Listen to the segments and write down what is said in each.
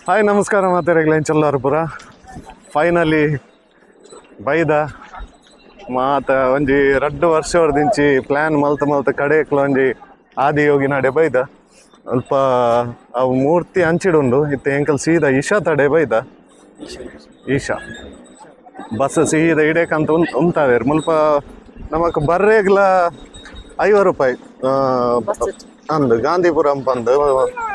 Hi ನಮಸ್ಕಾರ ಮಾತಾಡಗ್ಲೇನು ಚಲ್ಲಾರಪುರ finally ಬೈದ ಮಾತ ಒಂಜಿ ರಡ್ಡು ವರ್ಷ ಹೊರ್ದಿಂಚಿ ಪ್ಲ್ಯಾನ್ ಮಲ್ತ ಮಲ್ತ ಕಡೆಕ್ಲ ಒಂಜಿ ಆದಿಯೋಗಿ ನಡೆ ಬೈದ ಅಲ್ಪ ಅವು ಮೂರ್ತಿ ಅಂಚಿಡುಂಡು ಇತ್ತೆ ಎಂಕಲ್ ಸೀದಾ ಇಶಾ ತಡೆ ಬೈದ ಈಶಾ ಬಸ್ ಸೀದಾ ಇಡೇಕಂತ ಉಂತಾವೇರು ಮುಲ್ಪ ನಮಕ್ ಬರ್ರೇಗ್ಲ 50 ರೂಪಾಯಿ ಅಂದು ಗಾಂಧಿಪುರಂ ಬಂದು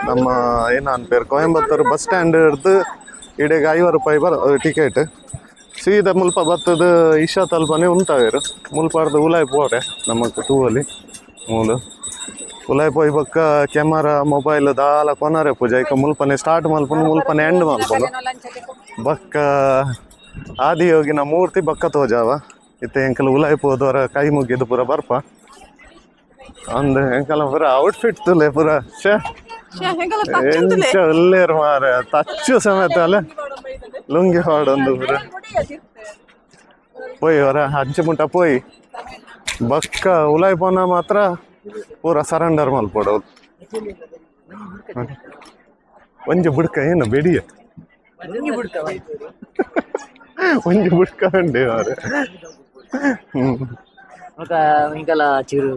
ನಮ್ಮ ಏನ ಅನ್ಪೇರು ಕೊಯಂಬತ್ತೂರು ಬಸ್ ಸ್ಟ್ಯಾಂಡ್ ಹಿಡ್ದು ಇಡೀಗ 50 ರೂಪಾಯಿ ಬರ ಟಿಕೆಟ್ ಸೀದಾ ಮುಲ್ಪ ಬತ್ತದ ಇಶಾ ತಲ್ಪನೆ ಉಂತಾವೇರು ಮುಲ್ಪಾರ್ದು ಉಲಾಯ್ ಪೋರೆ ನಮಕ್ ತೂವಲಿ ಮೂಲು ಉಲಾಯ್ ಪೋಯ್ ಬೊಕ್ಕ ಕ್ಯಾಮರಾ ಮೊಬೈಲ್ ದಾಲ ಕೊನರೆ ಪೂಜೆ ಐಕ ಮುಲ್ಪನೆ ಸ್ಟಾರ್ಟ್ ಮಲ್ಪನು ಮುಲ್ಪನೆ ಎಂಡ್ ಮಲ್ಪನು ಬೊಕ್ಕ ಆದಿಯೋಗಿನ ಮೂರ್ತಿ ಬೊಕ್ಕ ತೋಜಾವ ಇತ್ತೆ ಎಂಕಲ್ ಉಲಾಯ್ ಪೋದವರ ಕೈ ಮುಗಿದು ಪೂರ ಬರ್ಪ ಅಂದ್ ಎಂಕಲ ಪೂರ ಔಟ್ಫಿಟ್ ತುಲೆ ಪೂರ ಶೇ ಎಂಚ ಉಲ್ಲೇರು ಮಾರೆ ತಚ್ಚು ಸಮೇತ ಅಲ್ಲ ಲುಂಗಿ ಹಾಡೊಂದು ಪೂರ ಪೋಯ್ ಹೊರ ಅಂಚೆ ಮುಟ್ಟ ಪೋಯ್ ಬೊಕ್ಕ ಉಲಾಯ್ ಪೋನ ಮಾತ್ರ ಪೂರ ಸರೆಂಡರ್ ಮಲ್ಪೊಡು ಒಂಜಿ ಬುಡ್ಕ ಏನು ಬೆಡಿಯ ಒಂಜಿ ಬುಡ್ಕ ಉಂಡೆ ಮಾರೆ ಚಿರು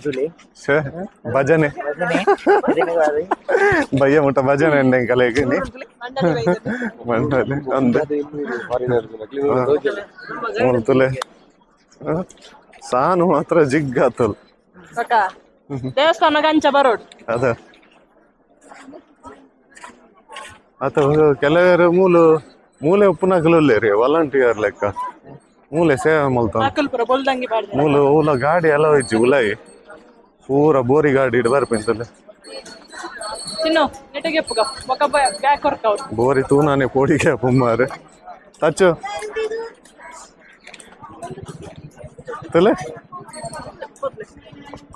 ತುಲೆ ಭಜನೆ ಬಯ್ಯ ಮುಟ್ಟ ಭಜನೆ ಎಂಕಲೆಗ್ ಮಂಡಲಿ ಅಂದ್ ತುಲೆ ಸಾನು ಮಾತ್ರ ಜಿಗ್ಗಾತಲ್ ದೇವಸ್ಥಾನ ಅಂಚ ಬರೋಡು ಅದ ಅಥವಾ ಕೆಲವರು ಮೂಲು ಮೂಲೆ ಉಪ್ಪುನಕಲು ರೀ ವಾಲಂಟಿಯರ್ ಲೆಕ್ಕ ಮೂಲೆ ಸೇವೆ ಮಲ್ತ ಮೂಲು ಉಲ ಗಾಡಿ ಎಲ್ಲ ಹೋಯ್ತು ಉಲಾಯಿ ಪೂರ ಬೋರಿ ಗಾಡಿ ಇಡ್ ಬರ್ಪೆಂತಲ್ಲ ಬೋರಿ ತೂನಾನೆ ಪೋಡಿಗೆ ಪುಮ್ಮಾರೆ ತಚ್ಚು ತುಲೆ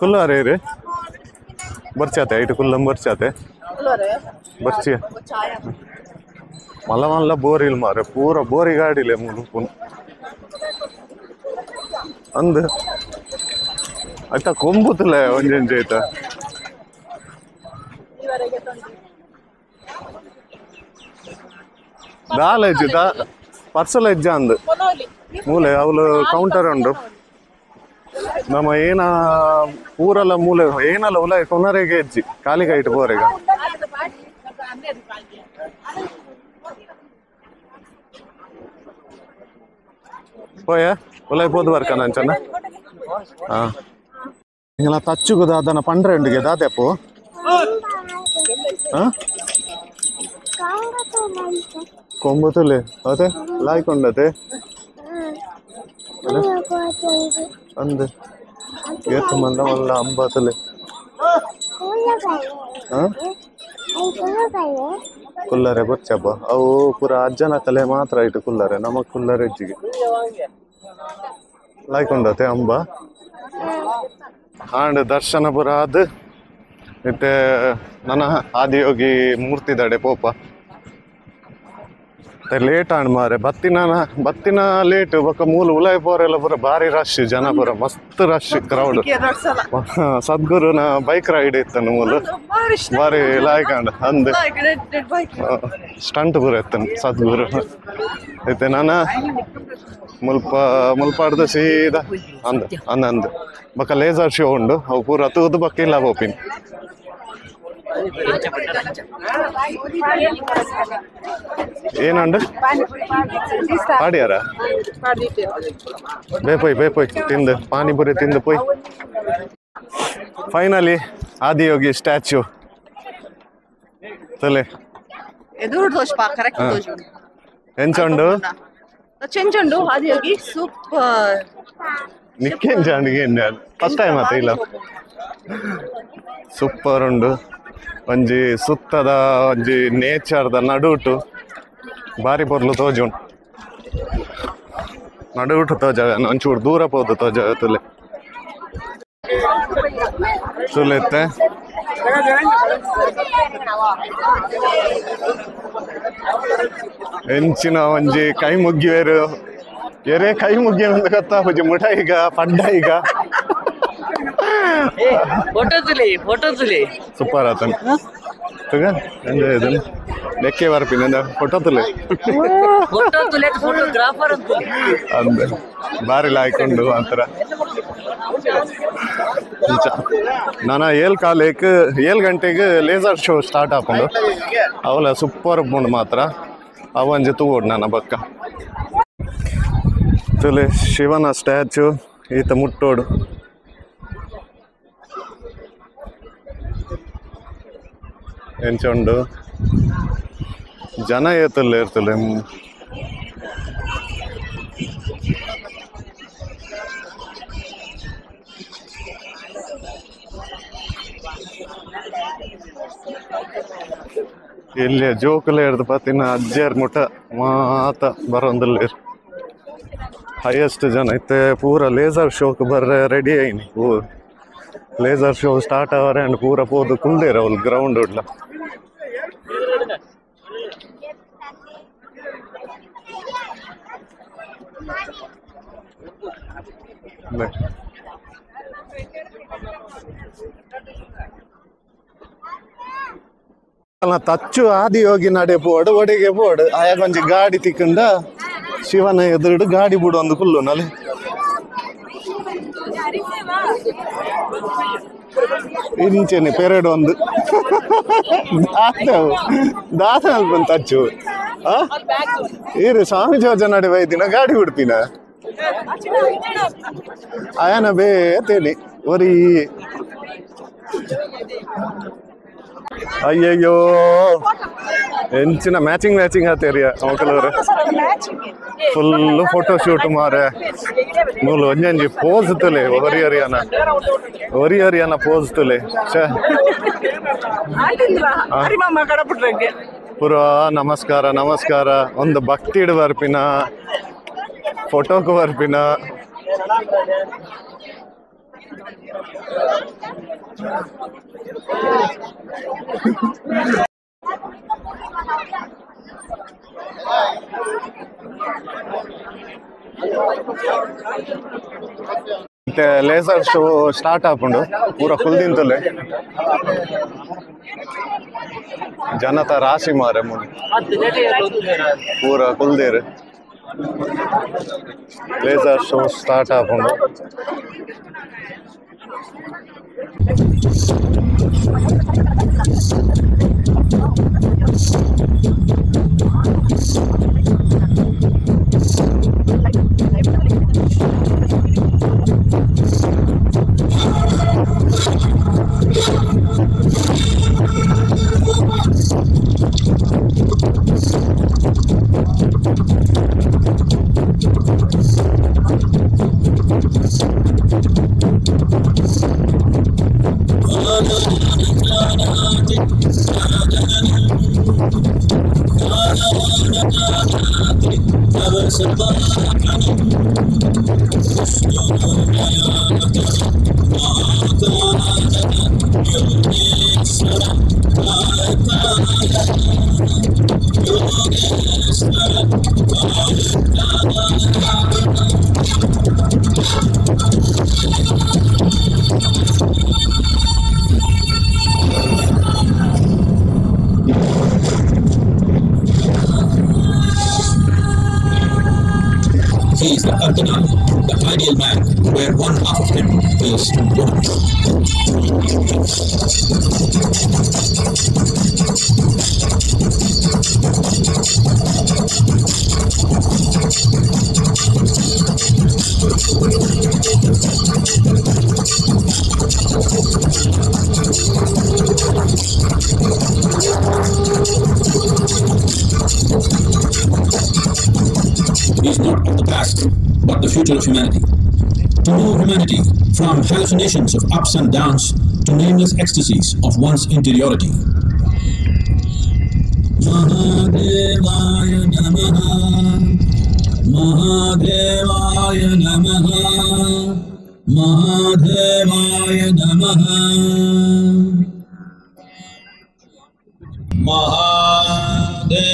ಕುಲ್ಲಾರೆ ರೀ ಬರ್ಚಾತೆ ಐಟು ಕುಲ್ಲಂ ಬರ್ಚಾತೆ ಬರ್ಚಿ ಮಲ್ಲ ಮಲ್ಲ ಬೋರಿ ಇಲ್ಲ ಮಾರೆ ಪೂರ ಬೋರಿ ಗಾಡಿಲೆ ಮೂಲು ಪುನ್ ಅಂದ್ ಆಯ್ತಾ ಕೊಂಬುತ್ತಲ್ಲ ಒಂಜೊಂಜಿ ಆಯ್ತಾ ದಾಲ ಹೆಜ್ಜೆ ದಾ ಪರ್ಸಲ್ ಹೆಜ್ಜೆ ಅಂದ್ ಮೂಲೆ ಅವಳು ಕೌಂಟರ್ ಉಂಡು ನಮ್ಮ ಏನ ಊರಲ್ಲ ಮೂಲೆ ಏನಲ್ಲ ಉಲ ಕೊನರೆಗೆ ಹೆಜ್ಜಿ ಕಾಲಿಗೆ ಇಟ್ಟು ಬೋರೆಗ ಪೋಯ ಉಲಾಯ್ ಪೋದು ಬರ್ಕ ನಂಚನ ಹಾಂ ಇಂಗಲ ತಚ್ಚುಗು ದಾದನ ಪಂಡ್ರೆ ಉಂಡಿಗೆ ದಾದೆಪ್ಪು ಹಾಂ ಕೊಂಬು ತುಲೆ ಅದೇ ಲಾಯ್ಕೊಂಡತೆ ಅಂದ್ ಏತ್ ಮಲ್ಲ ಮಲ್ಲ ಅಂಬ ತುಲೆ ಹಾಂ ಕುಲ್ಲರೆ ಬೊಚ್ಚಪ್ಪ ಅವು ಪೂರ ಅಜ್ಜನ ಕಲೆ ಮಾತ್ರ ಇಟ್ಟು ಕುಲ್ಲರೆ ನಮಗ್ ಕುಲ್ಲರೆ ಹೆಜ್ಜಿಗೆ ಲಾಯ್ಕೊಂಡತೆ ಅಂಬ ಆಂಡ್ ದರ್ಶನ ಪೂರ ಅದು ಇತ್ತೆ ನನ್ನ ಆದಿಯೋಗಿ ಮೂರ್ತಿ ದಡೆ ಪೋಪ ಲೇಟ್ ಆಂಡ್ ಮಾರೆ ಬತ್ತಿನ ಬತ್ತಿನ ಲೇಟ್ ಬೊಕ್ಕ ಮೂಲು ಉಲಾಯ್ ಪೋರೆಲ್ಲ ಪೂರ ಭಾರಿ ರಶ್ ಜನ ಪೂರ ಮಸ್ತ್ ರಶ್ ಕ್ರೌಡ್ ಸದ್ಗುರುನ ಬೈಕ್ ರೈಡ್ ಇತ್ತನು ಮೂಲು ಭಾರಿ ಲಾಯ್ಕಂಡ್ ಅಂದ್ ಸ್ಟಂಟ್ ಪೂರ ಇತ್ತನು ಸದ್ಗುರು ಇತ್ತೆ ನಾನ ಮುಲ್ಪ ಮುಲ್ಪಾಡ್ದು ಸೀದಾ ಅಂದ್ ಅಂದ್ ಅಂದ್ ಬೊಕ್ಕ ಲೇಸರ್ ಶೋ ಉಂಡು ಅವು ಪೂರ ತೂದು ಬೊಕ್ಕ ಇಲ್ಲ ಪೋಪಿನ್ ಏನಂಡು ಪಾಡಿಯಾರ ಬೇಪೋಯ್ ಬೇಪೋಯ್ ತಿಂದು ಪಾನಿಪುರಿ ತಿಂದು ಪೋಯ್. ಫೈನಲಿ ಆದಿಯೋಗಿ ಸ್ಟ್ಯಾಚ್ಯೂ ತಲೆ ಎಂಚುಂಡು ಚೆಂಚುಂಡು ಆದಿಯೋಗಿ ಸೂಪರ್ ನಿಕ್ಕೆಂಚಾಂಡು ಫಸ್ಟ್ ಟೈಮ್ ಆತ ಇಲ್ಲ ಸೂಪರ್ ಉಂಡು ಒಂಜಿ ಸುತ್ತದ ಒಂಜಿ ನೇಚರ್ದ ನಡುಟು ಬಾರಿ ಪೊರ್ಲು ತೋಜುಂಡು ನಡುಟು ತೋಜ ಒಂಚೂರು ದೂರ ಪೋದು ತೋಜ ತುಲೆ ತುಲೆತ್ತೆ ಎಂಚಿನ ಒಂಜಿ ಕೈ ಮುಗ್ಗಿವೇರು ಎರೆ ಕೈ ಮುಗ್ಗಿ ಒಂದು ಗೊತ್ತಾಪುಜಿ ಮುಠ ಈಗ ಪಡ್ಡ ಈಗ ಫೋಟೋ ತುಲಿ ಫೋಟೋ ತುಲಿ ಸೂಪರ್ ಆತನ. ತಗ ಎಂಜಾಯ್ ಇದನ್ನ ಲೆಕ್ಕೆ ಬರ್ಪಿನ ಫೋಟೋ ತುಲೆ ಫೋಟೋ ತುಲೆ ಫೋಟೋಗ್ರಾಫರ್ ಅಂತ ಅಂದೆ ಬಾರಿ ಲಾಯ್ಕೊಂಡು ಅಂತರ ನಿಜ. ನಾನು ಏಳ್ ಕಾಲೇಕ್ 7 ಗಂಟೆಗೆ ಲೇಸರ್ ಶೋ ಸ್ಟಾರ್ಟ್ ಆಪುಂಡು ಅವಲ ಸೂಪರ್ ಉಪ್ಪುಂಡು ಮಾತ್ರ ಅವಂಜಿ ತೂವೋಡು ನನ್ನ ಬಕ್ಕ ತುಲೆ ಶಿವನ ಸ್ಟ್ಯಾಚು ಈತ ಮುಟ್ಟೋಡು ಎಂಚುಂಡು ಜನ ಏತಲ್ಲ ಇರ್ತಲೆ ಇಲ್ಲಿ ಜೋಕುಲ ಹಿಡ್ದು ಪತ್ತಿನ ಅಜ್ಜಿಯರ್ ಮುಟ ಮಾತ ಬರೋಂದಿಲ್ಲ ಹೈಯೆಸ್ಟ್ ಜನ ಇತ್ತೆ ಪೂರ ಲೇಸರ್ ಶೋಕ್ ಬರ್ರೆ ರೆಡಿ ಆಯ್ನಿ ಪೂ ಲೇಸರ್ ಶೋ ಸ್ಟಾರ್ಟ್ ಅವರೆ ಅಂಡ್ ಪೂರ ಪೋದು ಕುಲ್ದೇರ ಅವ್ಲು ಗ್ರೌಂಡ್ ಉಡ್ಲ ತಚ್ಚು ಆದಿಯೋಗಿ ನಡೆ ಪೋಡು ಒಡೆಗೆ ಪೋಡು ಆಯಾಗ ಒಂಜಿ ಗಾಡಿ ತಿಕ್ಕಂಡ ಶಿವನ ಎದುರುಡು ಗಾಡಿ ಬಿಡು ಒಂದು ಕುಲ್ಲು ನಲೆ ಇಂಚೆನೆ ಪೆರಡು ಒಂದು ದಾತವು ದಾತ ಅಲ್ಪ ತಚ್ಚು ಆ ಈರು ಸ್ವಾಮಿ ಜೋಜ ನಡೆ ಬೈದಿನ ಗಾಡಿ ಬಿಡ್ಪಿನ ಆಯನ ಬೇ ತೇಲಿ ಒರಿ ಅಯ್ಯಯ್ಯೋ ಎಂಚಿನ ಮ್ಯಾಚಿಂಗ್ ಮ್ಯಾಚಿಂಗ್ ಆತೇರಿಯ ಮಕ್ಕಳವ್ರು ಫುಲ್ ಫೋಟೋ ಶೂಟ್ ಮಾರೆ ನೂಲು ಒಂಜಂಜಿ ಪೋಸ್ ತುಲೆ ಒರಿ ಹರಿಯಾನ ಒರಿ ಹರಿಯಾನ ಪೋಸ್ ತುಲೆ ಪೂರ ನಮಸ್ಕಾರ ನಮಸ್ಕಾರ ಒಂದು ಭಕ್ತಿಡ್ ಬರ್ಪಿನ ಫೋಟೋಕ್ ಬರ್ಪಿನ ಲೇಸರ್ ಶೋ ಸ್ಟಾರ್ಟ್ ಆಪುಂಡು ಪೂರ ಕುಲ್ದಿಂತಲೆ ಜನತ ರಾಶಿ ಮಾರೆ ಮುನಿ ಪೂರ ಕುಲ್ದೇರು ಲೇಸರ್ ಶೋ ಸ್ಟಾರ್ಟ್ ಆಪುಂಡು He is the Ardhanari, the ideal man, where one half of him is woman. He is not of the past, but the future of humanity. To move humanity from hallucinations of ups and downs to nameless ecstasies of one's interiority. Mahadevaya Namaha, Mahadevaya Namaha, Mahadevaya Namaha, Mahadevaya.